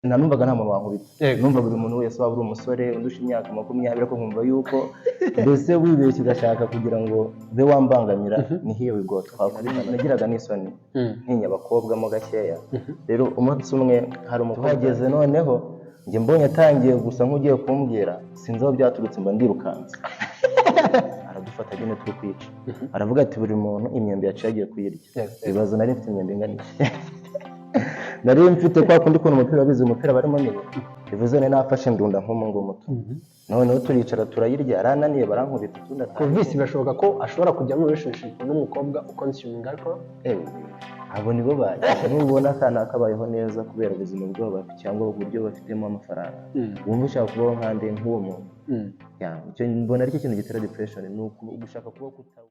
Numvaga nta muntu wankubita. Yego. Numva buri muntu wese, waba uri umusore undusha imyaka 20, ariko nkumva yuko mbese wibeshye ugashaka kugira ngo ube wambangamira, ni here we go, twakubitana. Nagiraga n'isoni, ntinya abakobwa mo gakeya. Rero umunsi umwe hari umukobwa uhageze, noneho njye mbonye atangiye gusa nk'ugiye kumbwira, sinzi aho byaturutse, mba ndirukanse. Aradufata nyine turi kwica, aravuga ati: "Buri muntu imyembe yaciye agiye kuyirya." Ibibazo, nari mfite imyembe ingana iki? Nari mfite kwa kundi kuntu umupira wabizi, umupira bari munini, bivuze nari nafashe ndunda nk'umu ngumu tu. Noneho turicara turayirya, arananiye, barankubita, utundi atanu. Clovis, birashoboka ko ashobora kujya muri relationship n'umukobwa uconsuminga alcohol? Ewe, abo nibo baje. Nubona akana kabayeho neza kubera ubuzima bwabo cyangwa uburyo bafitemo amafaranga, wumva ushaka kubaho nkande, nk'uwo muntu. Ya, icyo mbona aricyo kintu gitera depression, ni ugushaka kubaho kuta.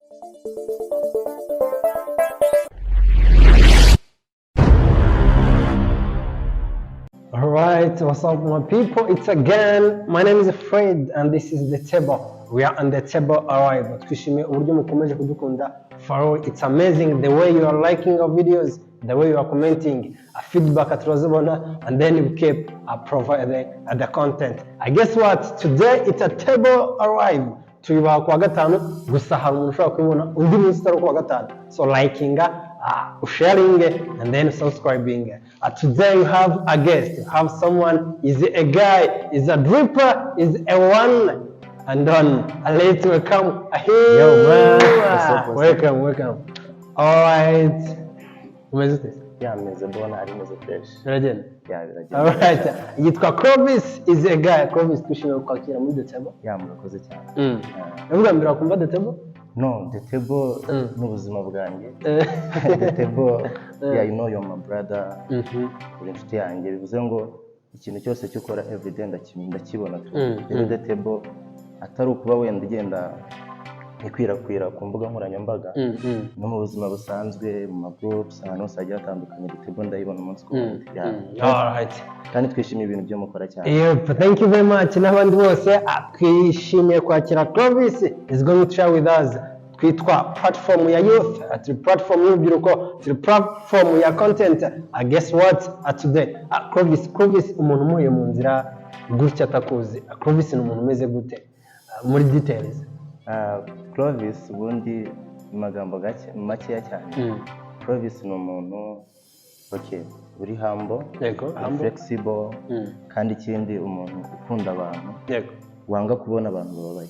Alright, what's up, my people? It's again, my name is Fred and this is The Table. We are on The Table Arrive. Twishimiye uburyo mukomeje kudukunda. For all, it's amazing the way you are liking our videos, the way you are commenting, a feedback turazibona, and then we keep providing the content. I guess what? Today it's a Table Arrive. Tuyibaha kuwa gatanu, gusa hari umuntu ushobora kubibona undi munsi utari kuwa gatanu. So liking, sharing and then subscribing. Today you have a guest, you have someone, is a guy, is a dripper, is a one and done. Let's welcome him. Yo, man. What's up, what's up? Welcome, welcome. All right. Umeze ute? Yameze mbona ari meze fresh. Biragenda? Ya, biragenda. All right. Yitwa Clovis, is a guy. Clovis, twishimiye kukwakira muri The Table. Ya, murakoze cyane. Ni ubwa mbere wakumva The Table? No, The Table ni ubuzima bwanjye. The Table, yeah, you know you're my brother, uri inshuti yanjye, bivuze ngo ikintu cyose cyo ukora everyday ndakibona tu. Rero The Table atari ukuba wenda igenda ikwirakwira ku mbuga nkoranyambaga, no mu buzima busanzwe, mu ma groups, ahantu hose hagiye hatandukanye, The Table ndayibona umunsi ku wundi. Yeah. Alright. Kandi twishimiye ibintu byo mukora cyane. Yep, thank you very much. N'abandi bose, twishimiye kwakira Clovis, is going to share with us. Twitwa platform ya youth, turi platform y'urubyiruko, turi platform ya content. Guess what? Today, Clovis, umuntu umuhuye mu nzira gutya atakuzi, Clovis ni umuntu umeze gute? Muri details. Clovis ubundi mu magambo gake, makeya cyane, Clovis ni umuntu, okay, uri humble, uri Humble. flexible, kandi ikindi umuntu ukunda abantu, wanga kubona abantu bababaye.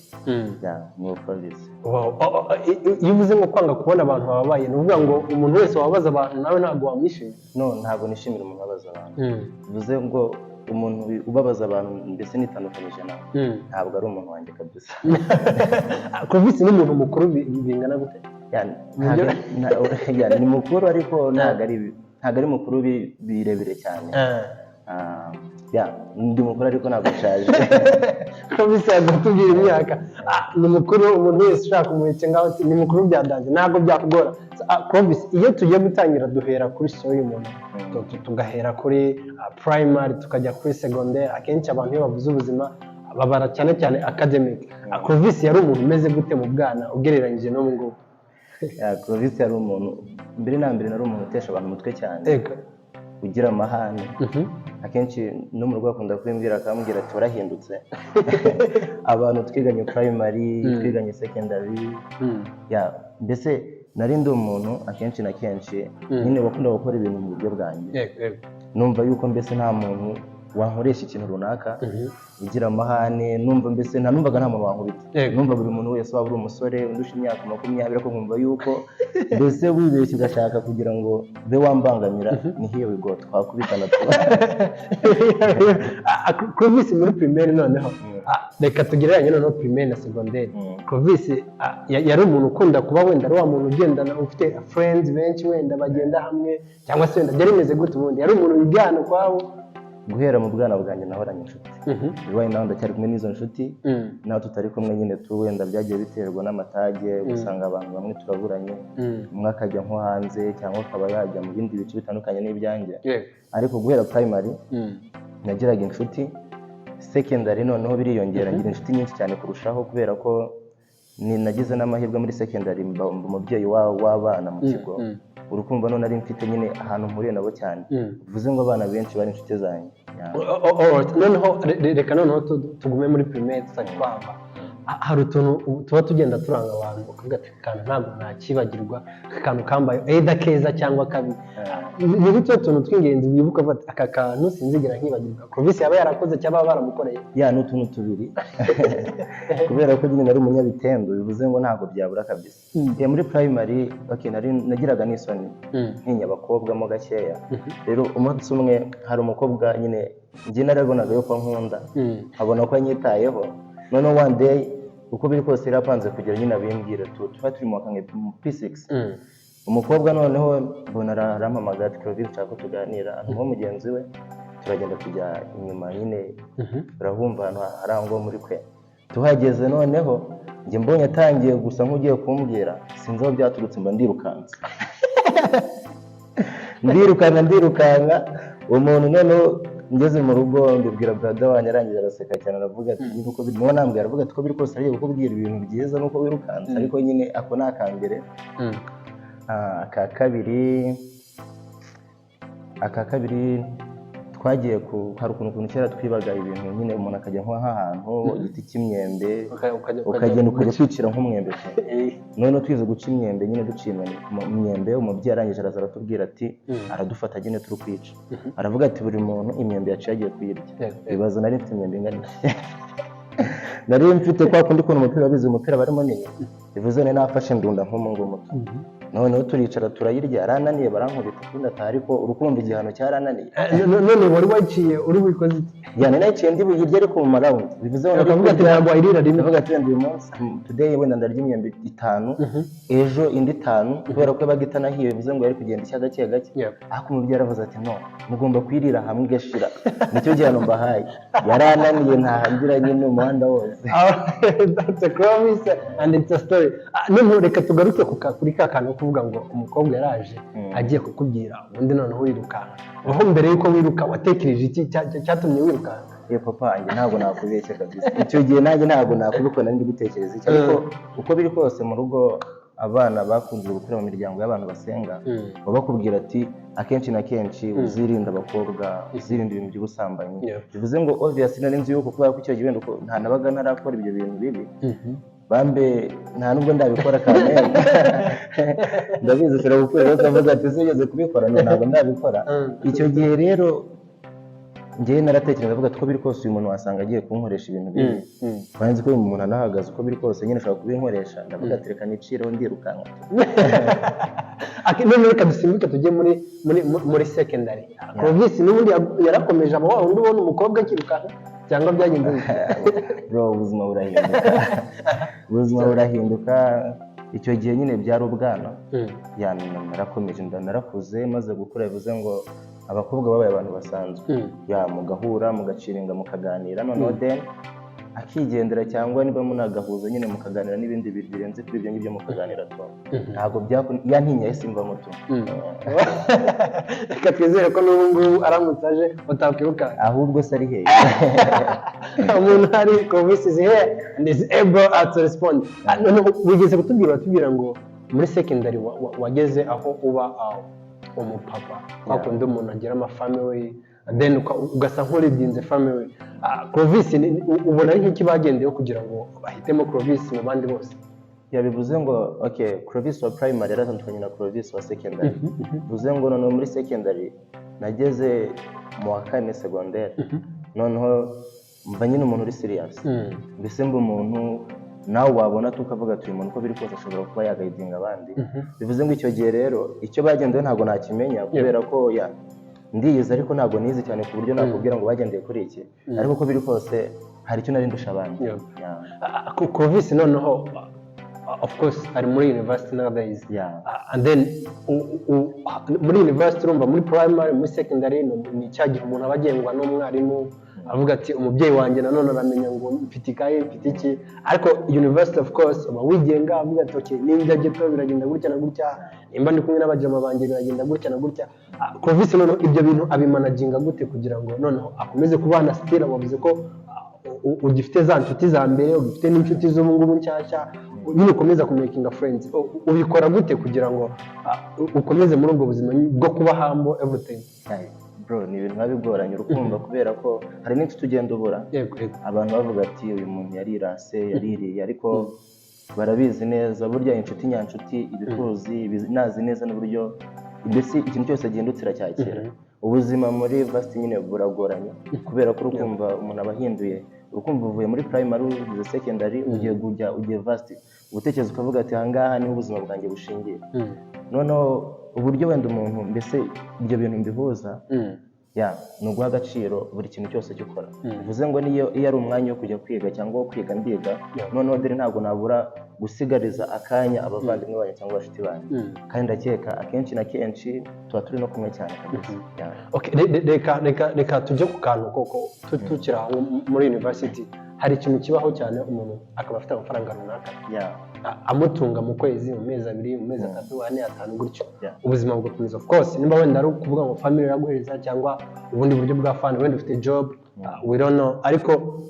Yeah, ni uwo Clovis. Wow. Oh, iyo uvuze ngo kwanga kubona abantu bababaye, ni ukuvuga ngo umuntu wese wababaza abantu nawe ntabwo wamwishimiye? No, ntabwo nishimira umuntu ubabaza abantu. Bivuze ngo umuntu ubabaza abantu, mbese nitandukanyije nawe, ntabwo ari umuntu wanjye kabisa. Clovis ni umuntu mukuru bingana gute? Ya, ya, ni mukuru, ariko ntabwo ari mukuru birebire cyane. Ah, ya, ndi mukuru ariko ntabwo nshaje. Clovis yaza kutubwira imyaka. Ni mukuru, umuntu wese ushaka kumureke ngaho ati ni mukuru bya danger, ntabwo byakugora. Clovis, iyo tugiye gutangira duhera kuri story y'umuntu, tugahera kuri primary, tukajya kuri secondaire. Akenshi abantu iyo bavuze ubuzima babara cyane cyane academic. Clovis yari umuntu umeze gute mu bwana ugereranyije n'ubu ngubu? Ya, Clovis yari umuntu, mbere na mbere nari umuntu utesha abantu umutwe cyane, ugira amahane. Akenshi no mu rugo akunda kubimbwira, akambwira ati: "Warahindutse." Abantu twiganye primary, twiganye secondary, ya, mbese nari ndi umuntu akenshi na kenshi nyine wakunda gukora ibintu mu buryo bwanjye, yego yego numva yuko mbese nta muntu wankoresha ikintu runaka, ugira amahane, numva mbese nta numvaga nta muntu wankubita. Numva buri muntu wese, waba uri umusore undusha imyaka 20, ariko nkumva yuko mbese wibeshye ugashaka kugira ngo ube wambangamira, ni here we go, twakubitana tu. Clovis muri primaire noneho, reka tugereranye noneho primaire na secondaire. Clovis yari umuntu ukunda kuba wenda ari wa muntu ugendana, ufite friends benshi, wenda bagenda hamwe, cyangwa se wenda byari bimeze gute? Ubundi yari umuntu wigana ukwabo? Guhera mu bwana bwanjye nahoranye inshuti. Right now ndacyari kumwe n'izo nshuti, naho tutari kumwe nyine tu, wenda byagiye biterwa n'amatage, ugasanga abantu bamwe turaburanye, umwe akajya nko hanze cyangwa akaba yajya mu bindi bice bitandukanye n'ibyanjye. Ariko guhera primary nagiraga inshuti, secondary noneho biriyongera, ngira inshuti nyinshi cyane kurushaho, kubera ko ni nagize n'amahirwe muri secondary mba umubyeyi w'abana mu kigo. Urukumva none nari mfite nyine ahantu mpuriye nabo cyane. Bivuze ngo abana benshi bari inshuti zanjye. Yeah. Alright. Noneho reka noneho tugume muri primaire, tutari twava. Hari utuntu tuba tugenda turanga abantu, ukavuga ati: "Aka kantu ntabwo nakibagirwa, aka kantu kambaye, either keza cyangwa kabi." Ni gute utuntu tw'ingenzi wibuka ukavuga ati: "Aka kantu sinzigera nkibagirwa," Clovis yaba yarakoze cyangwa baramukoreye? Yeah, ni utuntu tubiri, kubera ko nyine nari umunyabitendo, bivuze ngo ntabwo byabura kabisa. Yeah, muri primary, okay, nari nagiraga n'isoni, ntinya abakobwa mo gakeya. Rero umunsi umwe hari umukobwa nyine njye narabonaga yuko nkunda, nkabona ko anyitayeho. Noneho one day, uko biri kose yari apanze kugira nyine abimbwira, tuba turi mu wa kane, mu P6. Umukobwa noneho mbona arampamagara ati: "Clovis, nshaka ko tuganira." Antuma mugenzi we, turagenda tujya inyuma nyine. Urahumva ahantu hari aho ngaho muri kwe. Tuhageze noneho njye mbonye atangiye gusa nk'ugiye kumbwira, sinzi aho byaturutse, mba ndirukanse, ndirukanka, ndirukanka. Uwo muntu noneho ngeze mu rugo mbibwira brother wanjye, arangije araseka cyane, aravuga ati nyine uko biri, nambwira, aravuga ati: "Uko biri kose agiye kukubwira ibintu byiza nuko wirukanse." Ariko nyine ako ni akambere. Aka kabiri twagiye ku hari ukuntu kera twibaga ibintu nyine, umuntu akajya nko nk'ahantu igiti cy'imyembe, ukagenda ukajya kwicira nk'umwembe pe. Noneho twize guca imyembe nyine, duciye imyembe, umubyeyi arangije araza aratubwira ati, aradufata nyine turi kwica, aravuga ati: "Buri muntu imyembe yaciye agiye kuyirya." Ibibazo, nari mfite imyembe ingana iki? Nari mfite kwa kundi kuntu umupira wabizi, umupira bari munini, bivuze nari nafashe ndunda nk'umu ngumu. Noneho turicara turayirya, arananiye, barankubita, utundi ataha, ariko urukumva igihano cyarananiye. None wari waciye uri buyikoze iki? Yani naciye ndi buyirye ariko mu ma round, bivuze ngo Ukavuga ati ntabwo wayirira rimwe. Ndavuga ati wenda uyu munsi, today wenda ndarya imyembe itanu, ejo indi itanu, kubera ko yabaga itanahiye, bivuze ngo yari kugenda ishya gake gake. Ariko umubyeyi yaravuze ati: "No, mugomba kuyirira hamwe igashira, nicyo gihano mbahaye." Yarananiye, ntahangira nyine umuhanda wose. That's a promise and it's a story. Noneho reka tugaruke kuri ka kantu ko kuvuga ngo umukobwa yaraje agiye kukubwira, ubundi noneho wirukanka. Aho mbere yuko wiruka watekereje iki cyatumye wirukanka? Ye papa wanjye, ntabwo nakubeshya kabisa, icyo gihe nanjye ntabwo nakubikora, nari ndi gutekereza iki, ariko uko biri kose mu rugo abana bakunze gukurira mu miryango y'abantu basenga, baba bakubwira ati: "Akenshi na kenshi uzirinde abakobwa, uzirinde ibintu by'ubusambanyi." Bivuze ngo obviously nari nzi yuko, kubera ko icyo gihe wenda uko nta nabaga ntarakora ibyo bintu bibi, bambe nta nubwo ndabikora kamere, ndabizi ushobora gukora ukavuga ati: "Sinigeze kubikora?" No, ntabwo ndabikora. Icyo gihe rero njyewe naratekereza, ndavuga ati uko biri kose uyu muntu wasanga agiye kunkoresha ibintu bibi. Nzi ko uyu muntu anahagaze, uko biri kose nyine ashobora kubinkoresha. Ndavuga ati: "Reka nicireho," ndirukanka. None reka dusimbuke tujye muri secondary. Clovis n'ubundi yarakomeje aba wa wundi ubona umukobwa akirukanka, cyangwa byagenze bite? Bro, ubuzima burahinduka, ubuzima burahinduka. Icyo gihe nyine byari ubwana. Yeah, narakomeje, narakuze, maze gukura, bivuze ngo abakobwa babaye abantu basanzwe. Yeah, mugahura, mugaciringa, mukaganira, noneho then akigendera, cyangwa niba munagahuza nyine mukaganira n'ibindi bintu birenze kuri ibyo ngibyo mukaganira tu. Ntabwo yantinya, yahise imvamo tu. Reka twizere ko n'ubu ngubu aramutse aje utakwirukanka. Ahubwo se ari hehe? Umuntu hari Clovis is here and is able to respond. Noneho wigeze kutubwira, uratubwira ngo muri secondary wageze aho uba umupapa, kwa kundi umuntu agira ama family, then ugasa nk'uridinze family. Clovis ubona ari nk'iki bagendeyeho kugira ngo bahitemo Clovis mu bandi bose? Yabivuze ngo okay, Clovis wa primary yaratandukanye na Clovis wa secondary. Bivuze ngo noneho muri secondary nageze mu wa kane secondaire, noneho mba nyine umuntu uri serious. Mbese mba umuntu nawe wabona tukavuga ati: "Uyu muntu uko biri kose ashobora kuba yaguidinga abandi." Bivuze ngo icyo gihe rero icyo bagendeyeho ntabwo nakimenya, kubera ko ya ndiyizi, ariko ntabwo nize cyane ku buryo nakubwira ngo bagendeye kuri iki, ariko uko biri kose hari icyo nari ndusha abandi. Yeah. Clovis noneho of course ari muri university nowadays. And then muri university, urumva muri primary, muri secondary ni cya gihe umuntu aba agengwa n'umwarimu, avuga ati: "Umubyeyi wanjye nanone aramenya ngo mfite ikaye, mfite iki." Ariko university, of course, uba wigenga, avuga ati: "Okay, ninjya ghetto biragenda gutya na gutya, nimba ndi kumwe n'abajama banjye biragenda gutya na gutya." Clovis noneho ibyo bintu abimanaginga gute kugira ngo noneho akomeze kubana still? Wavuze ko ugifite za nshuti za mbere, ugifite n'inshuti z'ubu ngubu nshyashya, nyine ukomeza kumakinga friends. Ubikora gute kugira ngo ukomeze muri ubwo buzima bwo kuba humble everything? Yeah, bro, ni ibintu biba bigoranye, urukumva, kubera ko hari n'inshuti ugenda ubura. yego yego Abantu bavuga ati uyu muntu yarirase, yaririye, ariko barabizi neza. Burya inshuti nyanshuti ibikuzi inazi neza n'uburyo mbese ikintu cyose gihindutse iracyakira. Ubuzima muri varsity nyine buragoranye, kubera ko urukumva umuntu aba ahinduye, urukumva uvuye muri primary ugeze secondary, ugiye kujya, ugiye varsity, ubutekereza ukavuga ati ahangaha niho ubuzima bwanjye bushingiye. Noneho uburyo wenda umuntu mbese ibyo bintu mbihuza, ya, ni uguha agaciro buri kintu cyose cyo ukora. Bivuze ngo niyo iyo ari umwanya wo kujya kwiga cyangwa wo kwiga, ndiga. Noneho dore ntabwo nabura gusigariza akanya abavandimwe banjye cyangwa abashuti banjye. Kandi ndakeka akenshi na kenshi tuba turi no kumwe cyane kabisa. Yeah. Okay, reka tujye ku kantu koko tukiri aho muri university. Hari ikintu kibaho cyane, umuntu akaba afite amafaranga runaka amutunga mu kwezi, mu mezi 2, mu mezi 3, 4, 5 gutyo. Ubuzima bugakomeza. Of course, nimba wenda ari ukuvuga ngo family iraguhereza cyangwa ubundi buryo bwa fun, wenda ufite job, we don't know, ariko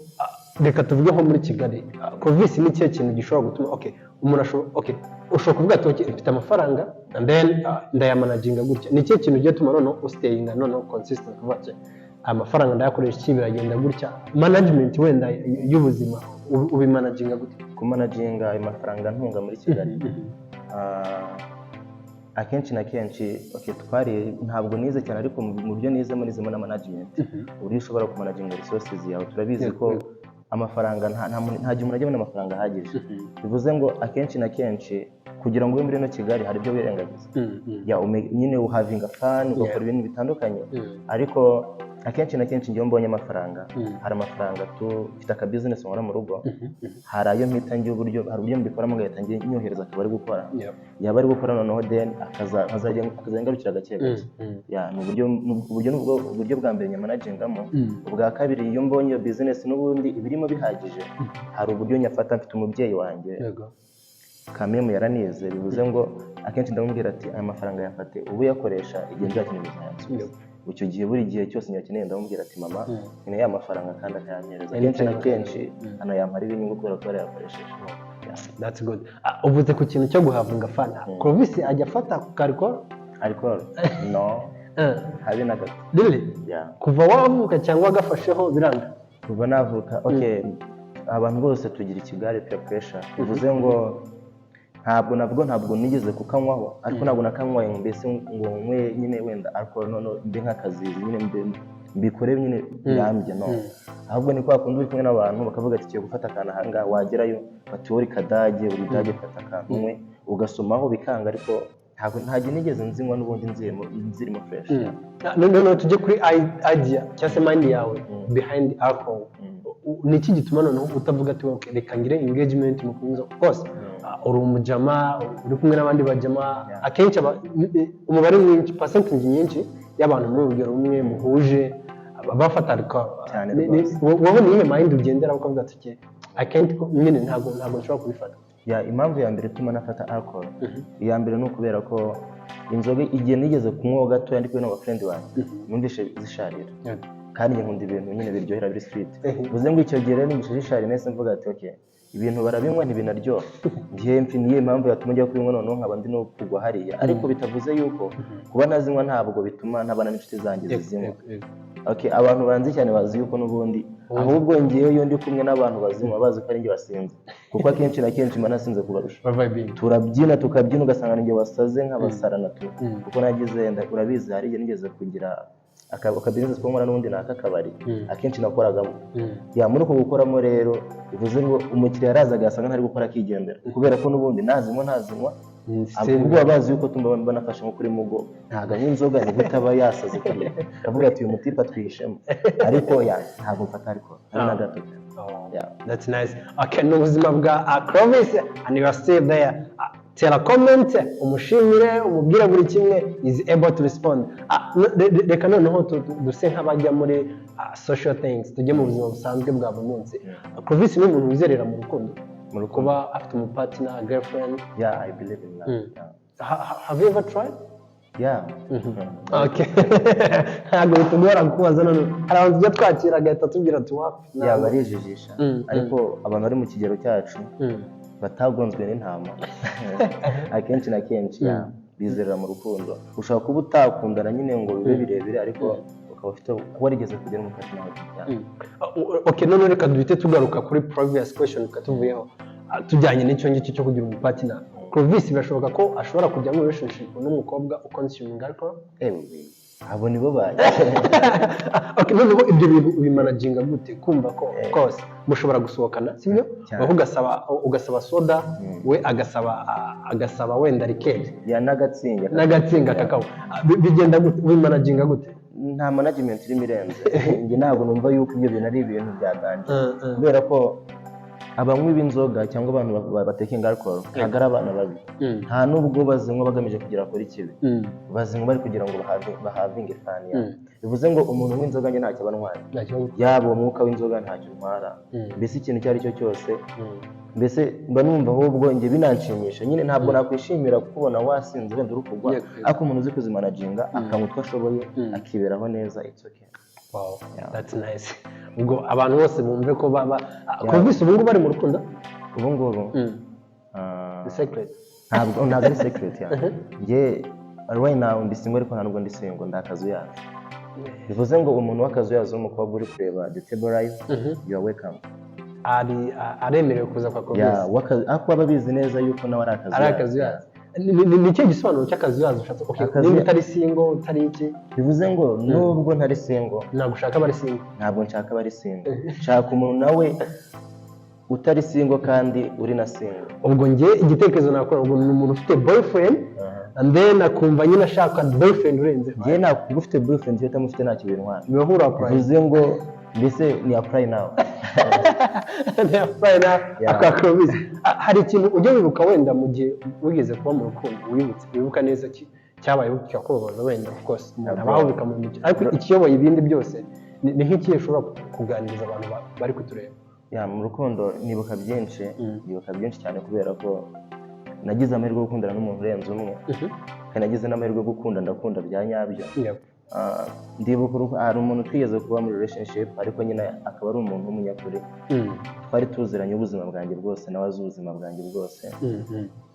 reka tuvuge nko muri Kigali, Clovis, ni ikihe kintu gishobora gutuma, okay, umuntu ashobora, okay, ushobora kuvuga ati okay, mfite amafaranga and then ndayamanaginga gutya. Ni ikihe kintu giye tuma noneho ustayinga noneho consistent, kuvuga ati aya mafaranga ndayakoresha iki, biragenda gutya, management wenda y'ubuzima ubimanaginga gute? Kumanaginga ayo mafaranga ntunga muri Kigali, akenshi na kenshi, okay, twari ntabwo nize cyane, ariko mu byo nizemo, nizemo na management, uburyo ushobora kumanaginga resources yawe. Turabizi ko amafaranga nta gihe umuntu ajya abona amafaranga ahagije. Bivuze ngo akenshi na kenshi kugira ngo ube muri ino Kigali hari ibyo wirengagiza. Ya, nyine uhavinga fun, ugakora ibintu bitandukanye, ariko akenshi na kenshi ngewe mbonye amafaranga, hari amafaranga tu mfite aka business nkora mu rugo, hari ayo mpita ngira uburyo, hari uburyo mbikoramo ngahita nyohereza akaba ari gukora. Yaba ari gukora, noneho then akazajya ngarukira gake gake. Ya, ni uburyo nubwo uburyo bwa mbere nyamanagingamo. Ubwa kabiri, iyo mbonye iyo business n'ubundi ibirimo bihagije, hari uburyo nyafata. Mfite umubyeyi wanjye, kamemu yaranize, bivuze ngo akenshi ndamubwira ati aya mafaranga yafate ubu uyakoresha, igihe nzakenera uzayansubiza. Icyo gihe buri gihe cyose nyakeneye ndamubwira ati mama, nkeneye ya mafaranga, kandi akayampereza. Akenshi na kenshi anayampara inyungu kubera ko yarayakoresheje. Yeah. That's good. Uvuze ku kintu cyo guhavinga fun. Clovis ajya afata ku alcohol? Alcohol, no, habe na gato. Really? Yeah. Kuva wavuka cyangwa agafasheho biranga? Kuva navuka. Okay, abantu bose tugira ikigare, peer pressure. Bivuze ngo ntabwo navuga ntabwo nigeze kukanywaho, ariko ntabwo nakanywaye ngo mbese ngo nywe nyine wenda alcohol none mbe nk'akazizi nyine, mbe mbikore nyine birambye, no. Ahubwo ni kwa kundi uri kumwe n'abantu bakavuga ati tugiye gufata akantu ahangaha, wagerayo bati wowe uri kadage, uri dage, fata akantu unywe, ugasomaho bikanga, ariko ntabwo nta gihe nigeze nzinywa n'ubundi nzirimo nzirimo fresh. Noneho tujye kuri idea cyangwa se mind yawe behind alcohol. Ni iki gituma noneho utavuga ati okay, reka ngire engagement mu kunywa? Of course, uri umujama, uri kumwe n'abandi bajama. Akenshi umubare mwinshi, percentage nyinshi y'abantu muri urugero rumwe muhuje bafata alcohol. Cyane rwose. Wowe ni iyihe mind ugenderaho ukavuga ati okay, I can't, nyine ntabwo nshobora kubifata? Ya, impamvu ya mbere ituma nafata alcohol, iya mbere ni ukubera ko inzoga igihe nigeze kunywaho gatoya ndi kumwe n'abafriend banjye, numvise zisharira, kandi njye nkunda ibintu nyine biryohera, biri sweet. Bivuze ngo icyo gihe rero numvise zisharira, nahise mvuga ati okay, ibintu barabinywa ntibinaryoha, ngiye mfi niyo mpamvu yatuma njya kubinywa noneho nkaba ndi no kugwa hariya. Ariko bitavuze yuko kuba ntazinywa ntabwo bituma ntabana n'inshuti zanjye zizinywa. Okay, abantu banzi cyane bazi yuko n'ubundi ahubwo ngewe iyo ndi kumwe n'abantu bazinywa bazi ko ari njye wasinze, kuko akenshi na kenshi mba nasinze kubarusha. Vibing. Turabyina, tukabyina, ugasanga ninjye wasaze nk'abasarana tu. Kuko nagize urabizi, hari igihe nigeze kugira akabusiness ko nkora n'ubundi ni ak'akabari. Akenshi nakoragamo. Ya, muri uko gukoramo rero, bivuze ngo umukiriya yarazaga agasanga ntari gukora akigendera, kubera ko n'ubundi nazinywa ntazinywa. Ubwo baba bazi yuko tumba banafashe nko kuri mugo, ntabwo anywa inzoga, ni gute aba yasaze kuriya? Akavuga ati uyu mutipe atwihishemo. Ariko ya, ntabwo mfata, ariko habe na gato. Oh, Yeah. that's nice. Okay, ni ubuzima bwa Clovis and you are still there. Tera comment, umushimire, umubwire buri kimwe, is able to respond. Reka noneho duse nk'abajya muri social things, tujye mu buzima busanzwe bwa buri munsi. Clovis ni umuntu wizerera mu rukundo? Mu rukundo? Kuba afite umupartner, girlfriend? Yeah, I believe in love. Yeah. Have you ever tried? Yeah. Okay. Ntabwo bitugora kubaza. None hari abantu tujya twakira agahita atubwira ati wapi. Yaba arijijisha, ariko abantu bari mu kigero cyacu batagonzwe n'intama, akenshi na kenshi yeah, bizerera mu rukundo. Ushobora kuba utakundana nyine ngo bibe birebire, ariko ukaba ufite warigeze kugera mu kazi nawe. Yeah. Okay, none reka duhite tugaruka kuri previous question tuvuyeho. Tujyanye n'icyo ngicyo cyo kugira umupartner, Clovis, birashoboka ko ashobora kujya muri relationship n'umukobwa uconsuming alcohol? Ewe, abo nibo baje. Okay, noneho ibyo bintu ubimanaginga gute, kumva ko of course mushobora gusohokana, sibyo? Cyane. Wowe ugasaba soda, we agasaba wenda liqueur. Yeah, n'agatsinga. N'agatsinga kakao. Bigenda gute? Ubimanaginga gute? Nta management irimo irenze. Njye ntabwo numva yuko ibyo bintu ari ibintu bya danger, kubera ko abanywi b'inzoga cyangwa abantu batakinga alcohol ntabwo ari abana babi. Nta nubwo bazinywa bagamije kugira bakore ikibi. Bazinywa bari kugira ngo bahavinge fun. Bivuze ngo umuntu unywa inzoga njye ntacyo aba antwaye. Nta kibazo. Yaba uwo mwuka w'inzoga ntacyo untwara. Mbese ikintu icyo ari cyo cyose, mbese mba numva ahubwo njye binanshimisha nyine. Ntabwo nakwishimira kukubona wasinze wenda uri kugwa, ariko umuntu uzi kuzimanaginga, akanywa utwo ashoboye, akiberaho neza, it's okay. Wow, Yeah. that's nice. Ubwo abantu bose bumve ko baba. Clovis ubu ngubu bari mu rukundo? Ubu ngubu The secret. Ntabwo ari secret. Yeah, njye right now ndi single, ariko ntabwo ndi single, ndi akazuyazi. Bivuze ngo umuntu w'akazuyazi w'umukobwa uri kureba The Table Live, you are welcome. Aremerewe kuza kwa Clovis. Yeah, ariko aba abizi neza yuko nawe ari akazuyazi. Ari akazuyazi. Ni ikihe gisobanuro cy'akazuyazi ushatse? Okay, niba utari single, utari iki? Bivuze ngo nubwo ntari single, Ntabwo ushaka abari single. Ntabwo nshaka abari single, nshaka umuntu nawe utari single kandi uri na single. Ubwo njye igitekerezo nakora, ubwo ni umuntu ufite boyfriend and then akumva nyine ashaka boyfriend urenze. Njyewe nakuba ufite boyfriend iyo utamufite ntacyo bintwara. Biba uri apply. Bivuze ngo mbese ni apply now. Ni apply now. Yeah. Akwa Clovis. Hari ikintu ujya wibuka wenda mu gihe wigeze kuba mu rukundo, wibutse, wibuka neza cyabayeho kikakubabaza wenda? Of course umuntu abaho bikamuhindukira, ariko ikiyoboye ibindi byose ni nk'ikihe ushobora kuganiriza abantu bari kutureba? Yeah, mu rukundo nibuka byinshi. Nibuka byinshi cyane kubera ko nagize amahirwe yo gukundana n'umuntu urenze umwe, kandi nagize n'amahirwe yo gukunda, ndakunda bya nyabyo. Ndibuka hari umuntu twigeze kuba muri relationship, ariko nyine akaba ari umuntu w'umunyakuri. Twari tuziranye ubuzima bwanjye bwose, nawe azi ubuzima bwanjye bwose.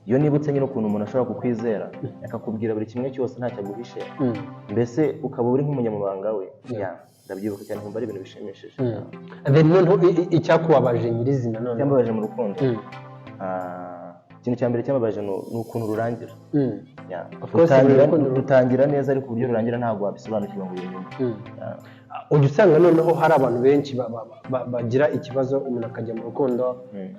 Iyo nibutse nyine ukuntu umuntu ashobora kukwizera, akakubwira buri kimwe cyose ntacyo aguhishe, mbese ukaba uri nk'umunyamabanga we. Yeah, ndabyibuka cyane, nkumva ari ibintu bishimishije. And then noneho icyakubabaje nyirizina noneho? Cyambabaje mu rukundo, ikintu cya mbere cyambabaje ni ukuntu rurangira. Yeah. Of course, urukundo Rutangira neza, ariko uburyo rurangira ntabwo wabisobanukirwa ngo ubimenye. Yeah. Ujya usanga noneho hari abantu benshi bagira ikibazo, umuntu akajya mu rukundo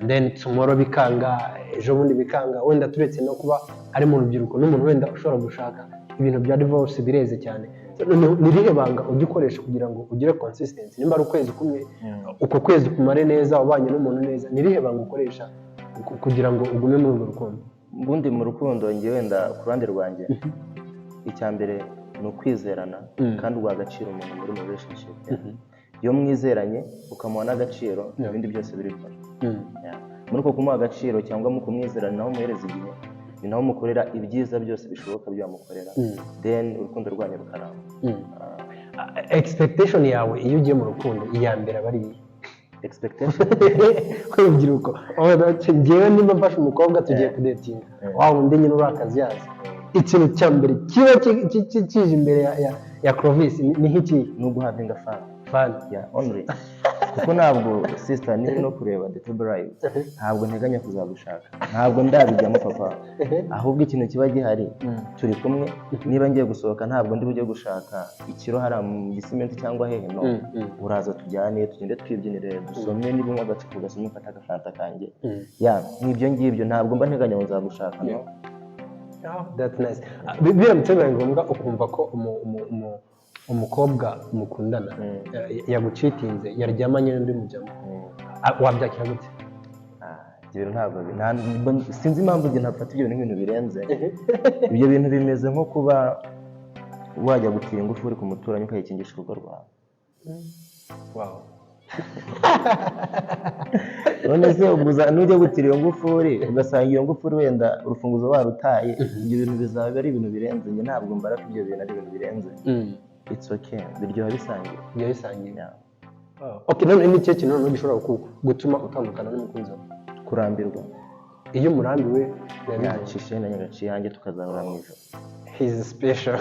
and then tomorrow bikanga, ejo bundi bikanga. Wenda turetse no kuba ari mu rubyiruko, n'umuntu wenda ushobora gushaka, ibintu bya divorce bireze cyane. So, noneho ni irihe banga ujya ukoresha kugira ngo ugire consistency? Nimba ari ukwezi kumwe, uko kwezi kumare neza, ubanye n'umuntu neza, ni irihe banga ukoresha kugira ngo ugume muri urwo rukundo? Ubundi mu rukundo, njye wenda ku ruhande rwanjye, icya mbere ni ukwizerana kandi uguha agaciro umuntu muri mu relationship. Iyo mwizeranye, ukamuha n'agaciro, ibindi byose birikora. Yeah. Muri uko kumuha agaciro cyangwa mu kumwizerana, naho umuhereza igihe, ni naho mukorera ibyiza byose bishoboka byo wamukorera, then urukundo rwanyu rukaramba. Expectation yawe iyo ugiye mu rukundo, iya mbere aba ari iyihe? Expectation? Urubyiruko, njyewe nimba mfashe umukobwa tugiye kudatinga, wa wundi nyine uri akazuyazi, ikintu cya mbere kiba kije imbere ya Clovis ni nk'ikihe? Ni uguhavinga fun. Fun. Yeah, only. Kuko ntabwo, sister, niba no kureba The Table Live, ntabwo nteganya kuzagushaka, ntabwo ndabijyamo papa. Ahubwo ikintu kiba gihari, turi kumwe, niba ngiye gusohoka ntabwo ndi bujye gushaka ikiro hariya mu Gisimenti cyangwa hehe, no. Uraza tujyane, tugende twibyinire, dusome, niba unywa agacupa ugasome, mfate agafanta kanjye. Yeah, n'ibyo ngibyo, ntabwo mba nteganya ngo nzagushaka, no. Oh, that's nice. Biramutse bibaye ngombwa ukumva ko umukobwa mukundana yagucheatinze, yaryamanye n'undi mujyamo, wabyakira gute? Ibyo bintu ntabwo sinzi impamvu njye ntafata ibyo bintu nk'ibintu birenze. Ibyo bintu bimeze nko kuba wajya gutira ingufuri ku muturanyi ukayikingisha urugo rwawe. Wow. None se ubwo nujya gutira iyo ngufuri, ugasanga iyo ngufuri wenda urufunguzo barutaye, ibyo bintu bizaba ari ibintu birenze. Njye ntabwo mbara ko ibyo bintu ari ibintu birenze. It's okay, biryoha bisangiye. Bijya bisangiye. Yeah. Okay, none ni ikihe kintu noneho gishobora gutuma utandukana n'umukunzi wawe? Kurambirwa. Iyo umurambiwe biba bigoye. Yacishe na nyagaci yanjye, tukazahura mu ijoro. He's special.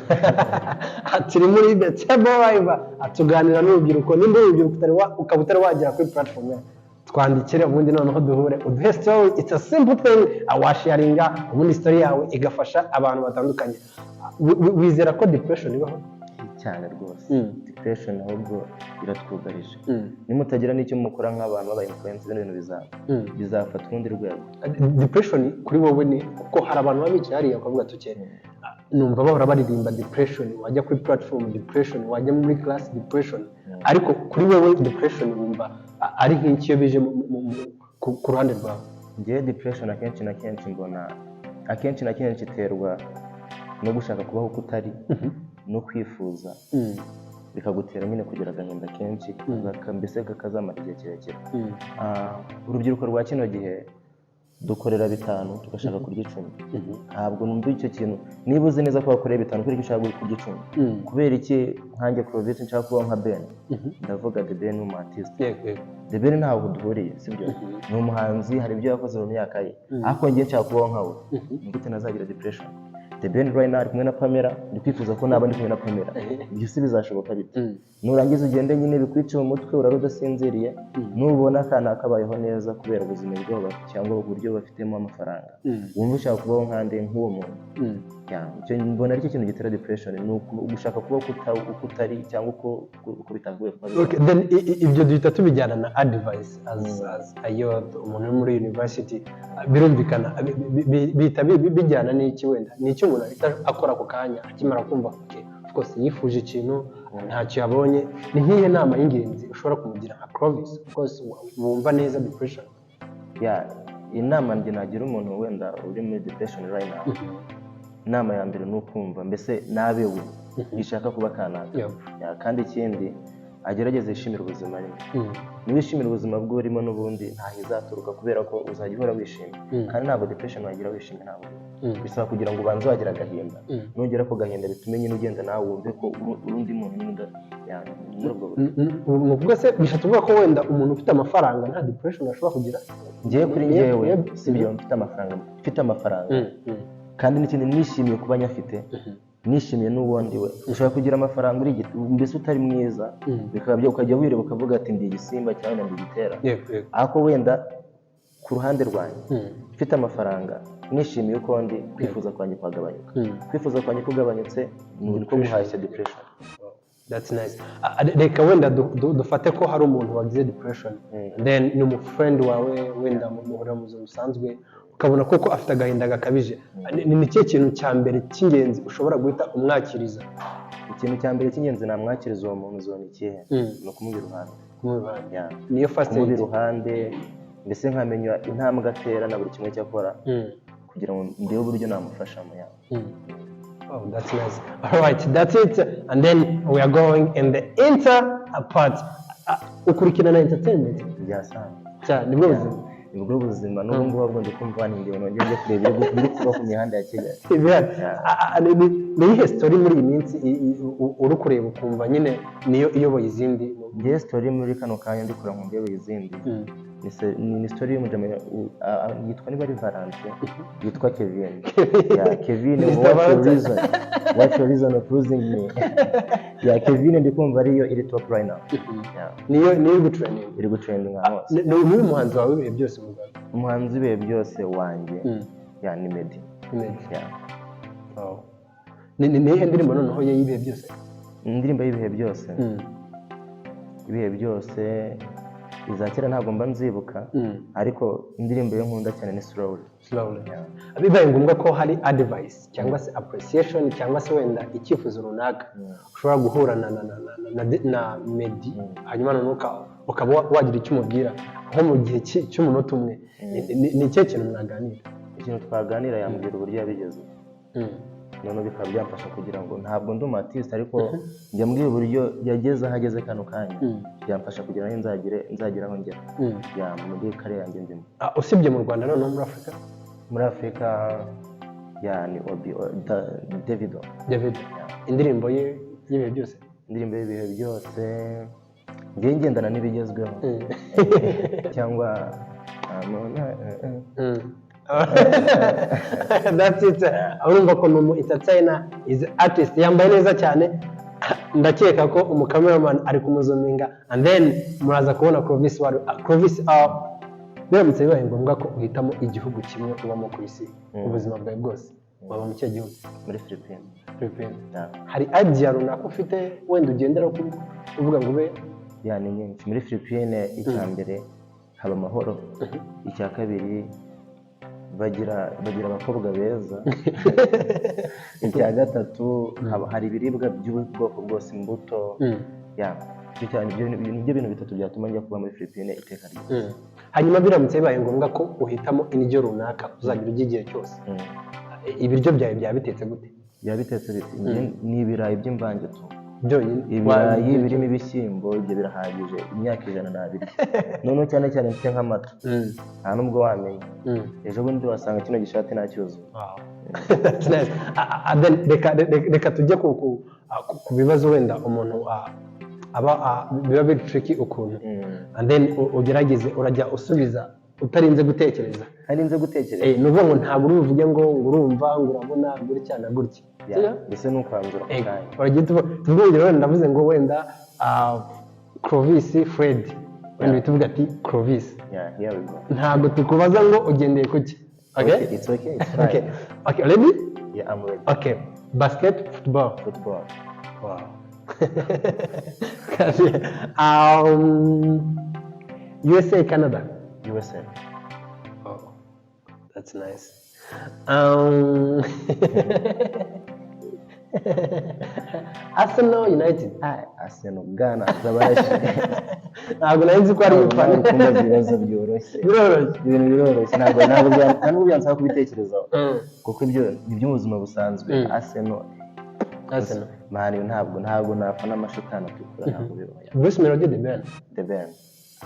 Turi muri The Table Live, tuganira n'urubyiruko. Nimba urubyiruko ukaba utari wagera kuri platform yacu, twandikire, ubundi noneho duhure, uduhe story. It's a simple thing, washaringa ubundi story yawe igafasha abantu batandukanye. Wizera ko depression ibaho? Cyane rwose. Depression ahubwo iratwugarije. Nimutagira n'icyo mukora nk'abantu b'aba influencer, bino bintu bizaba bizafata urundi rwego. Depression kuri wowe ni, kuko hari abantu baba bicaye hariya bakavuga tuke, numva bahora baririmba depression, wajya kuri platform depression, wajya muri class depression, ariko kuri wowe depression wumva ari nk'iki iyo bije ku ruhande rwawe? Njyewe depression akenshi na kenshi mbona, akenshi na kenshi iterwa no gushaka kubaho uko utari no kwifuza, bikagutera nyine kugira agahinda kenshi, mbese kakazamara igihe kirekire. Urubyiruko rwa kino gihe dukorera 5 tugashaka kurya 10. Ntabwo numva icyo kintu. Niba uzi neza ko wakoreye 5, kubera iki ushaka kurya 10? Kubera iki nkanjye Clovis nshaka kubaho nka Ben? Ndavuga The Ben ni umu artiste. yego yego The Ben ntabwo duhuriye, sibyo? Ni umuhanzi, hari ibyo yakoze mu myaka ye, ariko njye nshaka kubaho nka we. Ni gute nazagira depression? The Ben right now ari kumwe na Pamela, ndi kwifuza ko naba ndi kumwe na Pamela. Ibyo si bizashoboka bite? Nurangiza ugende nyine bikwice mu mutwe, urara udasinziriye. Nubona akana kabayeho neza kubera ubuzima bwabo cyangwa uburyo bafitemo amafaranga, wumva ushaka kubaho nkande, nk'uwo muntu. Yeah, icyo mbona aricyo kintu gitera depression, ni ugushaka kuba uko utari cyangwa uko bitagoye kuba biri. Okay, then ibyo duhita tubijyana na advice as a youth, umuntu uri muri university. Birumvikana, bihita bijyana n'iki? Wenda ni icyo umuntu ahita akora ako kanya akimara kumva, okay, of course yifuje ikintu ntacyo yabonye. Ni nk'iyo nama y'ingenzi ushobora kumugira nka Clovis, of course wumva neza depression? Yeah, inama njye nagira umuntu wenda uri muri depression right now, inama ya mbere ni ukumva mbese nabe we yishaka kuba kanaka. Yeah, kandi ikindi agerageze yishimire ubuzima arimo. Niwishimira ubuzima bwe urimo, n'ubundi ntaho izaturuka, kubera ko uzajya uhora wishimye. Kandi ntabwo depression wagira wishimye, ntabwo. Bisaba kugira ngo ubanze wagira agahinda. Nugera ku gahinda, bitume nyine ugenda nawe wumve ko uri undi muntu nyine yeah, muri ubwo buryo. Ni ukuvuga se, bishatse kuvuga ko wenda umuntu ufite amafaranga nta depression ashobora kugira? Ngewe kuri ngewe, sibyo, mfite amafaranga kandi n'ikindi nishimiye kuba nyafite, nishimiye n'ubundi we ushobora kugira amafaranga uri mbese utari mwiza, bikaba byo ukajya wireba ukavuga ati ndi igisimba cyangwa ndi igitera. yego yego Ariko wenda ku ruhande rwanjye, mfite amafaranga, nishimiye uko ndi, kwifuza kwanjye kwagabanyuka. Kwifuza kwanjye kugabanyutse ni uko guhashya depression. That's nice. Reka wenda dufate ko hari umuntu wagize depression, then ni umufriend wawe, wenda muhurira mu buzima busanzwe, ukabona koko afite agahinda gakabije. Ni ikihe kintu cya mbere cy'ingenzi ushobora guhita umwakiriza? Ikintu cya mbere cy'ingenzi namwakiriza uwo muntu uzona ikihe? Ni ukumuba iruhande. Kumuba iruhande. Yeah. Niyo first Kumuba aid. iruhande, mbese nkamenya intambwe atera na buri kimwe cyo akora, kugira ngo ndebe uburyo namufashamo, yeah. Oh, that's nice. All right, that's it. And then we are going in the inter part. Ukurikirana entertainment? Byasanzwe. Cyane, nibwo buzima. Nibwo buzima. N'ubu ngubu ahubwo ndi kumva wanindiwe, nongeye njye kureba ibiri kuba ku mihanda ya Kigali. Ibihari. Yeah. Ni iyihe story muri iyi minsi uri kureba ukumva nyine niyo iyoboye izindi? Ngewe story muri kano kanya ndi kureba nkumva iyoboye izindi, ni story y'umujama yitwa, niba ari Valence, yitwa Kevin. Yeah, Kevin. Mr. What's your Valentine. reason, what's your reason of losing me? Yeah, Kevin, ndi kumva ariyo iri top right now. Yeah. Niyo iri gutrending. Iri gutrending ahantu hose. Ni uwuhe muhanzi wawe w'ibihe byose mu Rwanda? Umuhanzi w'ibihe byose wanjye, yeah, ni Meddy. Meddy. Yeah. Wow. Ni iyihe ndirimbo noneho ye y'ibihe byose? Indirimbo y'ibihe byose, ibihe byose, iza kera ntabwo mba nzibuka, ariko indirimbo ye nkunda cyane ni Slowly. Slowly. Yeah. Bibaye ngombwa ko hari advice cyangwa se appreciation cyangwa se wenda icyifuzo runaka ushobora guhura na Meddy, hanyuma noneho ukaba wagira icyo umubwira nko mu gihe cy'umunota umwe, ni ikihe kintu mwaganira? Ikintu twaganira, yambwira uburyo yabigezeho. Noneho bikaba byamfasha kugira ngo, ntabwo ndi umu artiste, ariko njya mbwira uburyo yageze aho ageze kano kanya, byamfasha kugira ngo nzagire aho ngera ya muri career yanjye ndimo. Ah, usibye mu Rwanda, noneho muri Afurika? Muri Afurika ya ni Obi Davido. David, indirimbo ye y'ibihe byose? Indirimbo y'ibihe byose, ngiye ngendana n'ibigezweho, cyangwa That's it. Urumva ko ni umu entertainer, is artist, yambaye neza cyane. Ndakeka ko umu cameraman ari kumuzuminga and then muraza kubona Clovis wari Clovis. Biramutse bibaye ngombwa ko uhitamo igihugu kimwe ubamo ku isi ubuzima bwawe bwose, waba mu kihe gihugu? Muri Philippines. Philippines? Yeah. Hari idea runaka ufite wenda ugendera kuri uvuga ngo ube? Yeah, ni nyinshi. Muri Philippines, icya mbere haba amahoro, icya kabiri bagira abakobwa beza, icya gatatu haba hari ibiribwa by'ubwoko bwose, imbuto. Yeah, icyo cyane, ibyo nibyo bintu bitatu byatuma njya kuba muri Philippines iteka ryose. Hanyuma biramutse bibaye ngombwa ko uhitamo indyo runaka uzagira urya igihe cyose, ibiryo byawe byaba bitetse gute? Byaba bitetse biti? Ni ibirayi by'imvange tu. Byonyine? Ibirayi birimo ibishyimbo, ibyo birahagije, imyaka 100 nabirya. Noneho cyane cyane mfite nk'amata, nta nubwo wamenya, ejo bundi wasanga kino gishati ntacyuzuye. Wow. That's nice. Then reka tujye ku bibazo wenda umuntu aba biba biri tricky ukuntu, and then ugerageze urajya usubiza utarinze gutekereza. Ntarinze gutekereza? Eh, ni ukuvuga ngo ntabwo uri buvuge ngo urumva, ngo urabona gutya na gutya. Yeah, Sibyo? Mbese ni ukwanzura ako kanya. Uragiye tuvuge urugero, wenda ndavuze ngo wenda Clovis Fred, wenda uhita uvuga ati Clovis. Yeah, here we go. Ntabwo tukubaza ngo ugendeye kuki, okay? Okay, it's okay, it's fine. Okay, ready? Yeah, I'm ready. Okay, basket, football? Football. Wow. USA, Canada? USA. Oh, that's nice. Arsenal, United? Ah, Arsenal Ghana zabarashi. Ntabwo nari nzi ko ari umufana. Kumbaza ibibazo byoroshye. Biroroshye. Ibintu biroroshye, ntabwo nta nubwo byansaba kubitekerezaho, kuko ibyo ni ibyo mu buzima busanzwe. Arsenal. Arsenal. Man, ntabwo napfa n'amashitani atukura, ntabwo bibaho. Bruce Melody, The Ben? The Ben.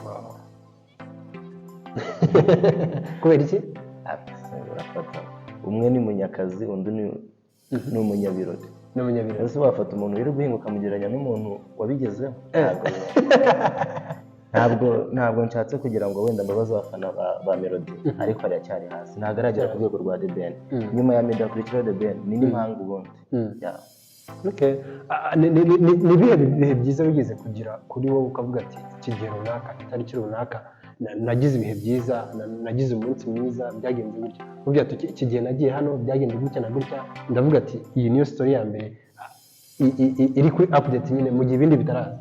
Wow. Kubera iki? Arsenal, urafata umwe ni munyakazi, undi ni umunyabirori. Ni umunyabirori. Ese wafata umuntu uri guhinga ukamugereranya n'umuntu wabigezeho? Ntabwo ntabwo nshatse kugira ngo wenda mbabaze abafana ba Melody, ariko aracyari hasi, ntabwo aragera ku rwego rwa The Ben. Nyuma ya Meddy hakurikiraho The Ben, ni n'impanga ubundi. Yeah. Okay. Ah, ni ibihe bihe byiza wigeze kugira kuri wowe ukavuga ati iki gihe runaka, itariki runaka, nagize ibihe byiza, nagize umunsi mwiza, byagenze gutya, uvuga ati iki gihe nagiye hano, byagenze gutya na gutya, ndavuga ati iyi niyo story ya mbere iri kuri update nyine mu gihe ibindi bitaraza?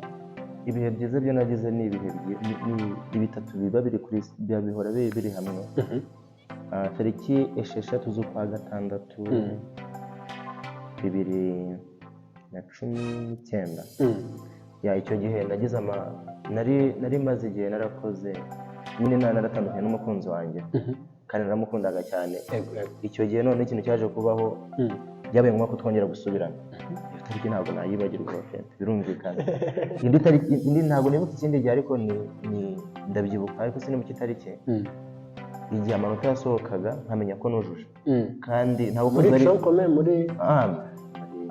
Ibihe byiza byo nagize ni ibihe ni bitatu biba biri kuri biba bihora biri hamwe. Ah, tariki 6 z'ukwa gatandatu 2019, yeah, icyo gihe nagize ama nari maze igihe narakoze nyine naratandukanye n'umukunzi wanjye, kandi naramukundaga cyane. Yego yego. Icyo gihe none ikintu cyaje kubaho, byabaye ngombwa ko twongera gusubirana. Iyo tariki ntabwo nayibagirwa fete, birumvikana. Indi tariki, indi ntabwo nibuka ikindi gihe, ariko ni ndabyibuka, ariko sinibuka itariki, igihe amanota yasohokaga nkamenya ko nujuje, kandi ntabwo muri kuzuza ari tronc commun, muri Ah,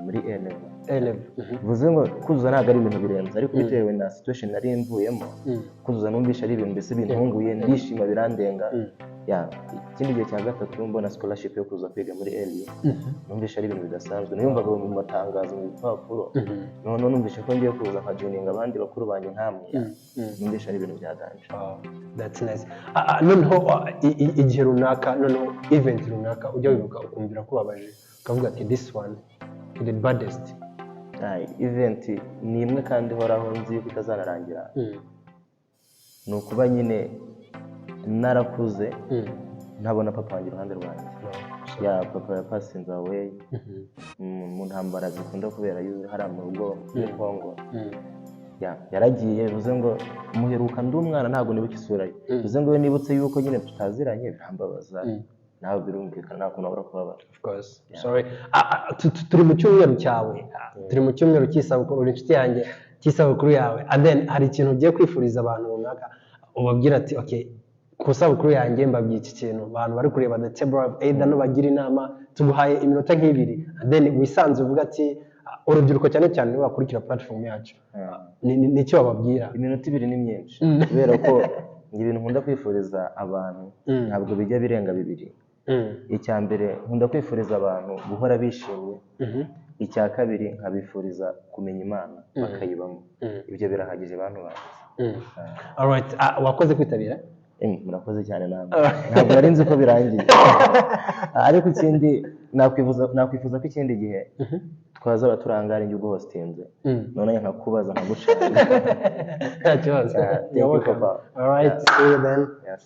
muri A level. A level. Bivuze ngo kuzuza ntabwo ari ibintu birenze, ariko bitewe na situation nari mvuyemo, kuzuza numvishe ari ibintu mbese bintunguye, ndishima birandenga. Yeah, ikindi gihe cya gatatu, mbona scholarship yo kuza kwiga muri LU, numvishe ari ibintu bidasanzwe. Niyumvaga mu matangazo, mu bipapuro, noneho numvishe ko ngiye kuza nka joininga abandi bakuru banjye nkamwe, numvishe ari ibintu bya danger. Wow, that's nice. Noneho igihe runaka, noneho event runaka ujya wibuka ukumvira kubabaje, ukavuga ati this one is the baddest? Ah, event ni imwe kandi ihoraho, nzi yuko itazanarangira, ni ukuba nyine narakuze ntabona papa wanjye iruhande rwanjye. No, Yeah, papa yapasinze away mu ntambara zikunda kubera hariya mu rugo muri Congo. Yeah, yaragiye, bivuze ngo muheruka ndi umwana, ntabwo nibuka isura ye. Bivuze ngo iyo nibutse yuko nyine tutaziranye birambabaza. Nawe birumvikana, nta kuntu wabura kubabara. Of course. Sorry. Turi mu cyumweru cyawe. Turi mu cyumweru cy'isabukuru, uri inshuti yanjye, cy'isabukuru yawe. And then hari ikintu ugiye kwifuriza abantu runaka, ubabwira ati: "Okay, ku isabukuru yanjye mbabwiye iki kintu." Abantu bari kureba The Table Live, either nubagira inama, tuguhaye iminota nk'ibiri, and then wisanze uvuga ati urubyiruko cyane cyane nibo bakurikira platform yacu. Ni icyo wababwira? Iminota 2 ni myinshi, kubera ko njye ibintu nkunda kwifuriza abantu ntabwo bijya birenga bibiri. Icya mbere, nkunda kwifuriza abantu guhora bishimye. Icya kabiri, nkabifuriza kumenya Imana, bakayibamo. Ibyo birahagije, bantu banjye. Alright, wakoze kwitabira. Murakoze cyane namwe. Ntabwo nari nzi ko birangiye, ariko ikindi nakwifuza ko ikindi gihe twazaba turangara njye ubwo hostinze, none nkakubaza, nkagucanga. Nta kibazo. Yeah, thank You're you, welcome. Papa. Alright, see you then. Yes.